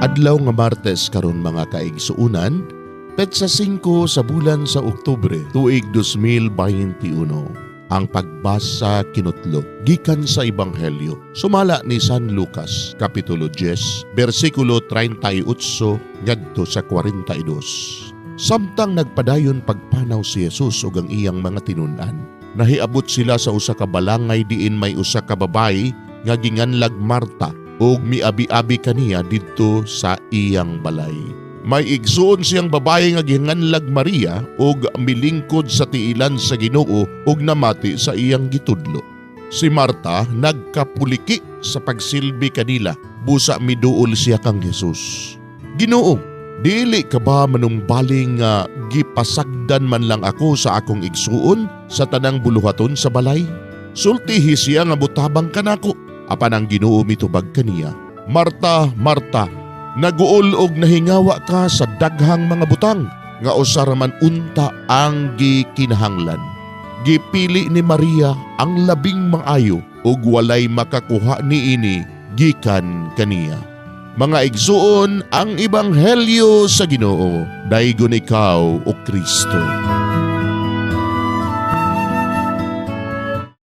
Adlaw nga Martes karon, mga kaigsuunan, petsa 5 sa bulan sa Oktubre, tuig 2021. Ang pagbasa kinutlo gikan sa Ebanghelyo sumala ni San Lucas, kapitulo 10, bersikulo 38 ngadto sa 42. Samtang nagpadayon pagpanaw si Jesus ug ang iyang mga tinun-an, nahiabot sila sa usa ka balangay diin may usa ka babayi nga ginganlag Marta ug miabi-abi kaniya didto sa iyang balay. May igsuon siyang babayi nga ginganlag Maria ug milingkod sa tiilan sa Ginoo ug namati sa iyang gitudlo. Si Marta nagkapuliki sa pagsilbi kanila, busa miduol siya kang Jesus. "Ginoo, dili ka ba manumbaling nga gipasagdan man lang ako sa akong igsuon sa tanang buluhaton sa balay? Sultihi siya nga mutabang kanako." Apan ang Ginoo mitubag kaniya, "Marta, Marta, naguol og nahingawa ka sa daghang mga butang nga usa ra man unta ang gikinahanglan. Gipili ni Maria ang labing maayo ug walay makakuha niini gikan kaniya." Mga igsuon, ang Ebanghelyo sa Ginoo. Daygon ikaw, o Kristo.